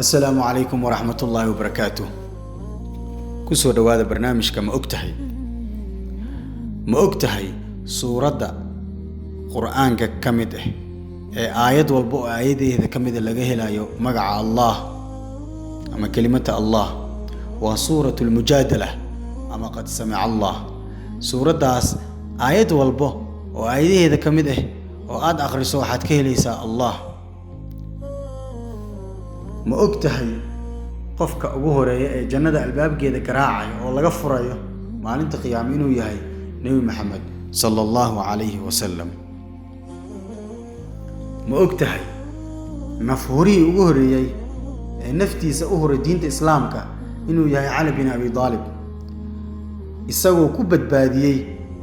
Asalaamu calaykum waraxmat ullaahi wabarakaatuh. Kusoo dhowaada barnaamijka Ma Og Tahay. Ma og tahay suuradda Qur-aanka ka mid ah ee aayad walba oo aayadaheeda ka mid ah laga helayo magaca Allah ama kelimata Allah? Waa Suurat Lmujaadala ama Qad Samica Allah. Suuraddaas aayad walba oo aayadaheeda ka mid ah oo aada akhriso, waxaad ka helaysaa Allah. Ma og tahay qofka ugu horeeya ee jannada albaabkeeda garaacayo oo laga furayo maalinta qiyaame inuu yahay Nebi Maxamed sala Allahu calayhi wasalam? Ma og tahay nafhurihii ugu horreeyey ee naftiisa u huray diinta Islaamka inuu yahay Cali bin Abi Aalib, isagoo ku badbaadiyey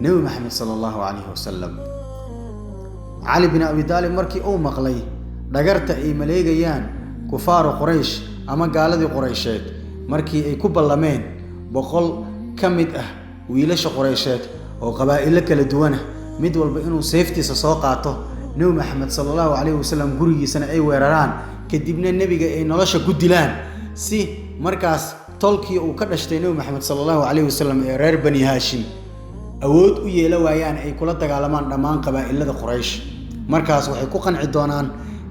Nebi Maxamed sala Allahu calayhi wasalam? Cali bin Abi Aalib markii uu maqlay dhagarta ay maleegayaan kufaaru Quraysh ama gaaladii Quraysheed, markii ay ku ballameen 100 ka mid ah wiilasha Quraysheed oo qabaa'ilo kala duwana, mid walba inuu seeftiisa soo qaato, Nebi Maxamed sala Allahu calayhi wasalam gurigiisana ay weeraraan, kadibna nebiga ay nolosha ku dilaan, si markaas tolkii uu ka dhashtay Nebi Maxamed sala Allahu calayhi wasalam ee reer Bani Haashim awood u yeela waayaan ay kula dagaalamaan dhammaan qabaa'ilada Quraysh, markaas waxay ku qanci doonaan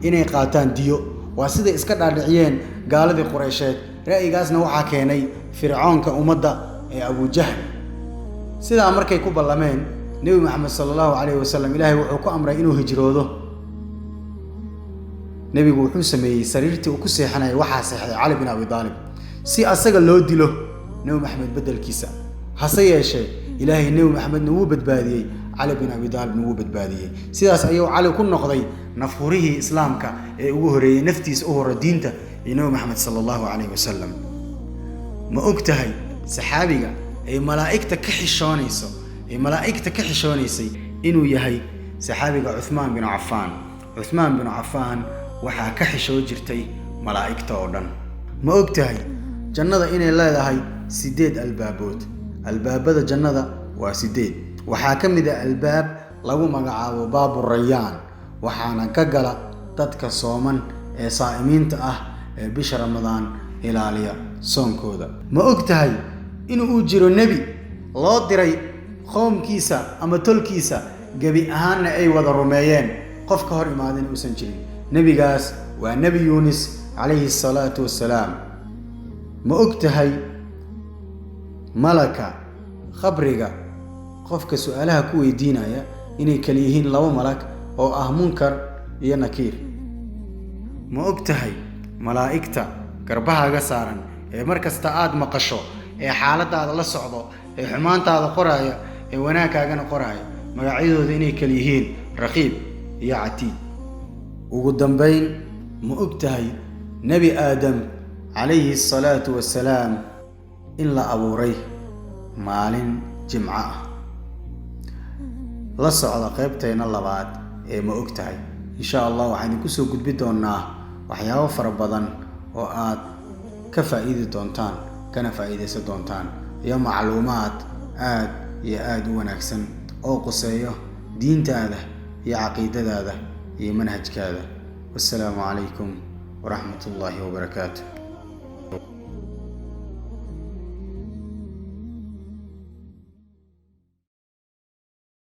inay qaataan diyo. Waa siday iska dhaadhiciyeen gaaladii Quraysheed. Ra'yigaasna waxaa keenay fircoonka ummadda ee Abujahl. Sidaa markay ku ballameen Nebi Maxamed sala Allahu calayhi wasalam, Ilaahay wuxuu ku amray inuu hijroodo. Nebigu wuxuu sameeyey, sariirtii uu ku seexanayay waxaa seexday Cali bin Abi Aalib, si asaga loo dilo Nebi Maxamed beddelkiisa. Hase yeeshee, Ilaahay Nebi Maxamedna wuu badbaadiyey, Cali bin Abi Aalibna wuu badbaadiyey. Sidaas ayuu Cali ku noqday nafhurihii Islaamka ee ugu horreeyey naftiisa u hora diinta iyo Nebi Maxamed sala Allahu calayhi wasalam. Ma og tahay saxaabiga ay malaa'igta ka xishoonayso, ay malaa'igta ka xishoonaysay, inuu yahay saxaabiga Cuthmaan bin Cafaan? Cuthmaan bin Cafaan waxaa ka xishoo jirtay malaa'igta oo dhan. Ma og tahay jannada inay leedahay 8 albaabood? Albaabada jannada waa 8. Waxaa ka mid ah albaab lagu magacaabo Baaburayaan, waxaana ka gala dadka sooman ee saa'imiinta ah ee bisha Ramadaan ilaaliya soonkooda. Ma og tahay inuu jiro nebi loo diray qoomkiisa ama tolkiisa, gebi ahaanna ay wada rumeeyeen, qof ka hor imaadina uusan jirin? Nebigaas waa Nebi Yuunis calayhi asalaatu wassalaam. Ma og tahay malaka khabriga qofka su-aalaha ku weydiinaya inay kala yihiin laba malag oo ah Munkar iyo Nakiir? Ma og tahay malaa'igta garbahaaga saaran ee mar kasta aada maqasho, ee xaaladaada la socdo, ee xumaantaada qoraaya, ee wanaagkaagana qoraaya, magacyadooda inay kala yihiin Raqiib iyo Catiid? Ugu dambayn, ma og tahay Nebi Aadam calayhi asalaatu wassalaam in la abuuray maalin Jimco ah? La socda qaybteena labaad ee Ma Og Tahay. Insha Allah waxaan idinku soo gudbi doonaa waxyaabo fara badan oo aad ka faa'iidi doontaan kana faa'iidaysan doontaan, iyo macluumaad aad iyo aada u wanaagsan oo quseeyo diintaada iyo caqiidadaada iyo manhajkaada. Wassalaamu calaykum waraxmat ullaahi wabarakaatu.